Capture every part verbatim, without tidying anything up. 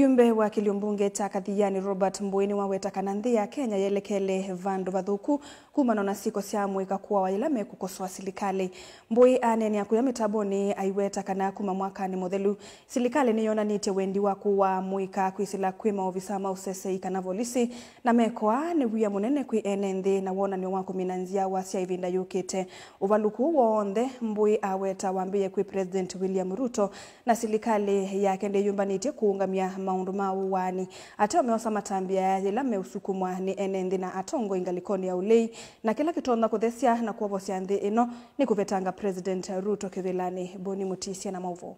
Mũjumbe wa kĩlio mbunge kya Kathiani Robert Mbũi nĩwaweta kana nthĩ ya Kenya yelekele vandũ vathũku kumana na syĩko sya amũika kũawa yĩla mekũkosoa silikalĩ. Mbũi aneenea kũya mĩtambonĩ aiweta kana kuma mwakanĩ mũthelu, silikalĩ nĩyonanĩtye wendi wa kũaa amũika kwĩsĩla kwĩ maovisa ma ũsesei kana volisi, na meko aa nĩ wia mũnene kwĩ ene nthĩ na wonany'o wa kũmina nzyawa sya ĩvinda yũkĩte. Ũvalũku ũũ w'onthe Mbũi aweta wambĩĩe kwĩ President William Ruto, na silikalĩ yake ndĩyũmbanĩtye kũũngamya maũndũ ma ũaani. Ateo meosa matambya aya yĩla meũsukumwa nĩ ene nthĩ na atongoi ngalĩkonĩ ya ũlei, na kĩla kĩtonya kũthesya na kwovosya nthĩ ĩno nĩ kũvetanga President Ruto kĩvĩlanĩ. Boni Mũtisya na maũvoo.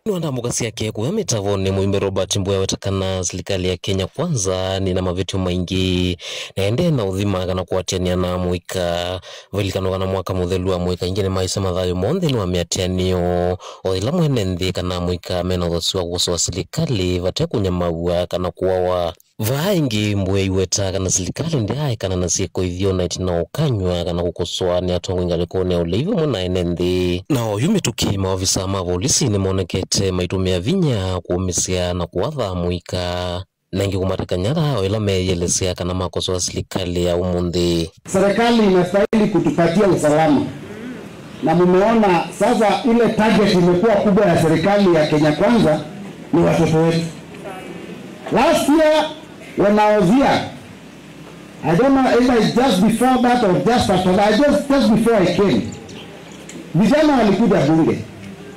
Nĩ wa ndambũka syake kũya mĩtavonĩ, mũimbe Robert Mbũi aweta kana silikalĩ ya Kenya Kwanza nĩ na mavĩtyo maingĩ na ĩendee na ũthima kana kũatĩanĩa na amũika. Vailikanwa kana mwaka mũthelu amũika aingĩ nĩmaisye mathayũ moo nthĩnĩ wa mĩatĩanĩo, o yĩla mwene nthĩ kana amũika mena ũthasyo wa kũkosoa silikalĩ vate kũnyamaw'a kana kũawa. Vaa ĩngĩ, Mbũi aiweta kana silikalĩ ndĩaaekana na syĩko ithyo na ĩtina wa ũkany'wa kana kũkosoa nĩ atongoi ngalĩkonĩ ya ũlei vamwe na ene nthĩ. Na oyu mĩtũkĩ, maovisa ma volisi nĩmonekete maitũmĩa vinya kũũmĩsya na kũatha amũika, na ĩngĩ kũmateka nyara o ĩla meeyĩelesya kana makosoa silikalĩ ya ũmũnthĩ. Serikali inastahili kutupatia usalama. Na mumeona sasa ile target imekuwa kubwa ya serikali ya Kenya Kwanza ni watoto wetu. Last year when I was here, I don't know either it's just before that or just after that, just, just before I came, vijana walikuja bunge,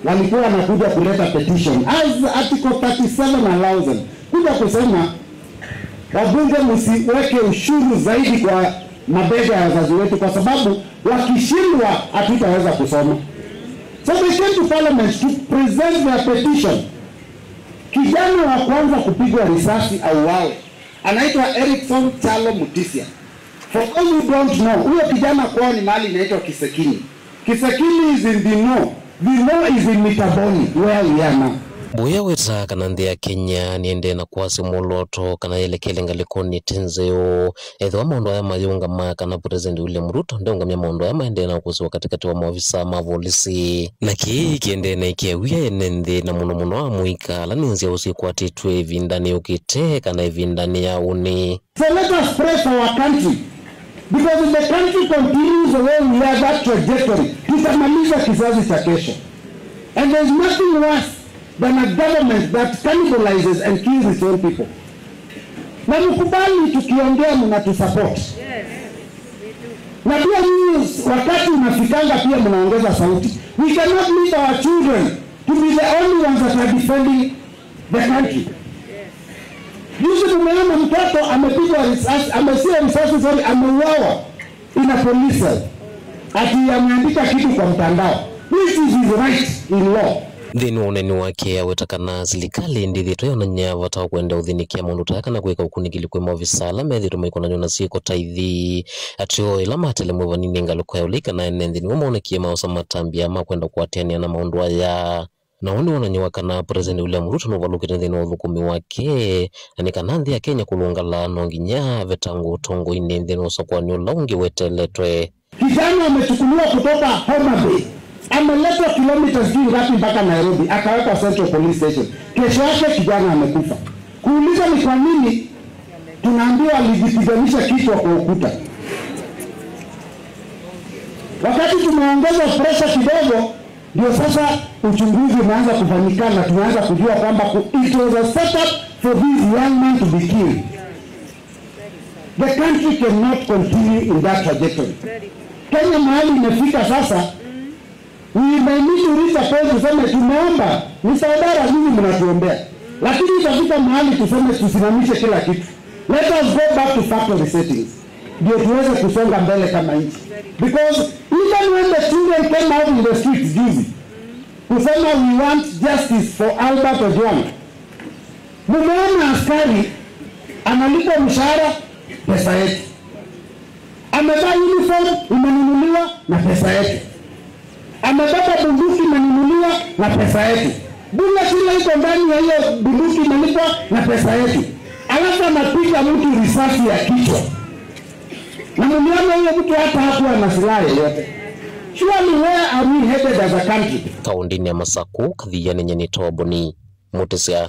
walikuwa wanakuja kuleta petition as article thirty-seven allows them, kuja kusema wabunge msiweke ushuru zaidi kwa mabega ya wazazi wetu, kwa sababu wakishindwa hatutaweza kusoma. So they came to parliament to present their petition. Kijana wa kwanza kupigwa risasi auawe anaitwa Erickson Chalo Mutisia. For those who don't know, huyo kijana kwao ni mahali inaitwa Kisekini. Kisekini is in Dino. Dino is in Mitaboni, where we are now. Mbũi aweta kana nthĩ ya Kenya nĩendee na kwasya mwolooto kana yelekele ngalĩkonĩ ĩte nzeo. Ethĩwa maũndũ aya mayĩũngama kana President William Ruto ndeũngamya maũndũ aya maendee na kũsiwa katĩkatĩ wa maovisa ma volisi. Na kĩĩ kĩendee na ĩkĩa wia ene nthĩ na mũno mũno amũika ala nĩ nzyaũ syĩkwatĩtw'e ĩvindanĩ yũkĩte kana ĩvindanĩ ya ũnĩ. So let us pray for our country, because if the country continues the way we are, that trajectory, tutamaliza kizazi cha kesho. And there is nothing worse than a government that cannibalizes and kills its own people. Na mkubali tukiongea mnatusupport. Na pia nyinyi wakati unafikanga pia mnaongeza sauti. We cannot leave our children to be the only ones that are defending the country. Juzi tumeona mtoto amepigwa risasi, amesiwa risasi, sorry, ameuawa in a police cell. Ati ameandika kitu kwa mtandao, which is his right in law. Nthĩnĩ wa ũneeni wake, aweta kana silikalĩ ndĩthĩtwe yonany'a vata wa kwenda ũthĩnĩkĩa maũndũ ta aya kana kwĩka ũkunĩkĩli kwĩ maovisa ala methĩĩtwe maikonanywa na syĩko ta ithi. Ateo ĩla matelemwe vanini ngalĩko ya ũlei kana ene nthĩ nĩmo moonekie maosa matambya ma kwenda kũatĩanĩa na maũndũ aya. Na ũũ nĩ wonany'o wa kana President William Ruto nũvalũkĩte nthĩnĩ wa ũthũkũmi wake, na nĩ kana nthĩ ya Kenya kũlũngala no nginya avetangwe ũtongoinĩ nthĩnĩ wa ũsakũani ũla ũngĩ weteeletwe. Kijana amechukuliwa kutoka Homa Bay, ameletwa kilomita sijui ngapi mpaka Nairobi, akawekwa Central Police Station. Kesho yake kijana amekufa. Kuuliza ni kwa nini, tunaambiwa alijipiganisha kichwa kwa ukuta. Wakati tumeongeza pressure kidogo, ndio sasa uchunguzi umeanza kufanyika na tumeanza kujua kwamba ku-, it was a setup for these young men to be killed. The country cannot continue in that trajectory. Kenya mahali imefika sasa, we may need to reach a point tuseme tumeomba, Mister Odara, nyinyi mnatuombea. Lakini itafika mahali tuseme tusimamishe kila kitu. Let us go back to factory settings. Ndio tuweze kusonga mbele kama nchi. Because even when the children came out in the streets juzi, kusema we want justice for Albert Ojwang, mumeona askari analipwa mshahara pesa yetu. Amevaa uniform imenunuliwa na pesa yetu. Amebeba bunduki imenunuliwa na pesa yetu. Bullet ile iko ndani ya hiyo bunduki imelipwa na pesa yetu. Alafu anapiga mtu risasi ya kichwa. Na mliona huyo mtu hata hakuwa na silaha yoyote. Surely where are we headed as a country? Kaũndĩnĩ ya Masakũ, Kathiani nĩnĩtwa Boni Mũtĩsya.